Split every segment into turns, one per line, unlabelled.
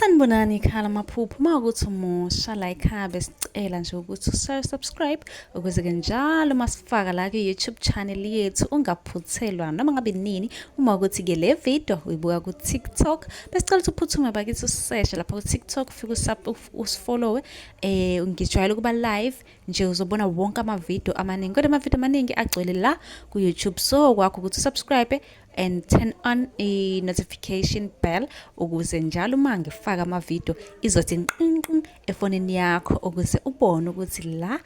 Sanibonani ikhala amaphupho uma ukuthi umusha la ekhaya besicela nje ukuthi usubscribe ukuze ke njalo uma sifaka la ku-YouTube channel yethu ungaphuthelwa noma ngabe nini. Uma ukuthi ke le video uyibuka ku-TikTok, besicela ukuthi uphuthume bakithi useshe lapha ku-TikTok, ufike usifollowe. Ngijwayele ukuba live nje, uzobona wonke ama-video amaningi, kodwa ama-video amaningi agcwele la ku-YouTube, so kwakho ukuthi usubscribe and turn on i-notification bell ukuze njalo uma ngifaka amavidiyo izothi nqinqin efonini yakho ukuze ubone ukuthi la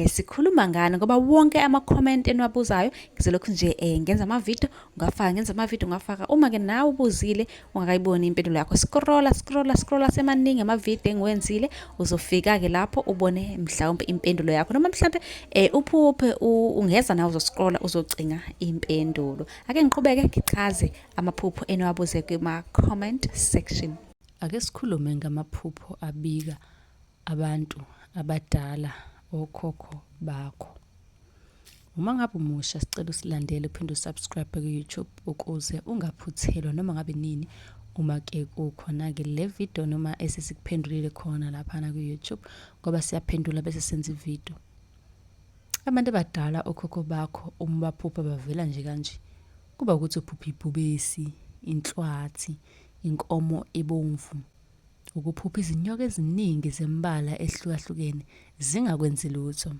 sikhuluma ngani, ngoba wonke ama-comment eniwabuzayo ngizolokhu nje ngenza amavidiyo ngafaka, ngenza amavidiyo ngafaka. Uma-ke nawe ubuzile ungakayiboni impendulo yakho, scrolla scrolla scrolla, semaningi amavidiyo engiwenzile, uzofika-ke lapho ubone mhlawumbe impendulo yakho, noma mhlawumbe uphuphe ungeza nawe uzoscrolla uzocinga impendulo. Ake ngiqhubeke ngichaze amaphupho eniwabuze kuma-comment section.
Ake sikhulume ngamaphupho abika abantu abadala, okhokho bakho. Uma ngabe umusha, sicela usilandele uphinde usubscribe ku-YouTube ukuze ungaphuthelwa noma ngabe nini uma ke kukhona-ke le video noma esesikuphendulile khona laphana ku-YouTube, ngoba siyaphendula bese senza ividiyo. Abantu abadala, okhokho bakho, uma baphupha bavela nje kanje. Kuba ukuthi uphupha ibhubesi, inhlwathi, inkomo ebomvu. Ukuphupha izinyoka eziningi zembala ehlukahlukene zingakwenzi lutho.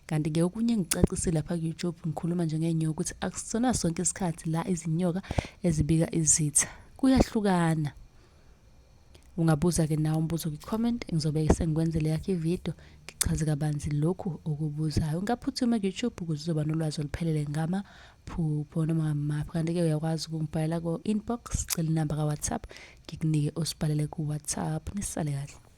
Kanti-ke okunye engikucacisile lapha ku-YouTube ngikhuluma nje ngey'nyoka ukuthi akusona sonke isikhathi la izinyoka ezibika izitha. Kuyahlukana. Ungabuza-ke nawe umbuzo kwi-comment, ngizobe sengikwenzele yakho ividiyo ngichaze kabanzi lokhu okubuzayo. Ungaphuthuma ku-YouTube ukuze uzoba nolwazi oluphelele ngamaphupho noma ngamaphi. Kanti-ke uyakwazi ukungibhalela ko-inbox, cela inamba ka-WhatsApp, ngikunike usibhalele ku-WhatsApp. Nisale kahle.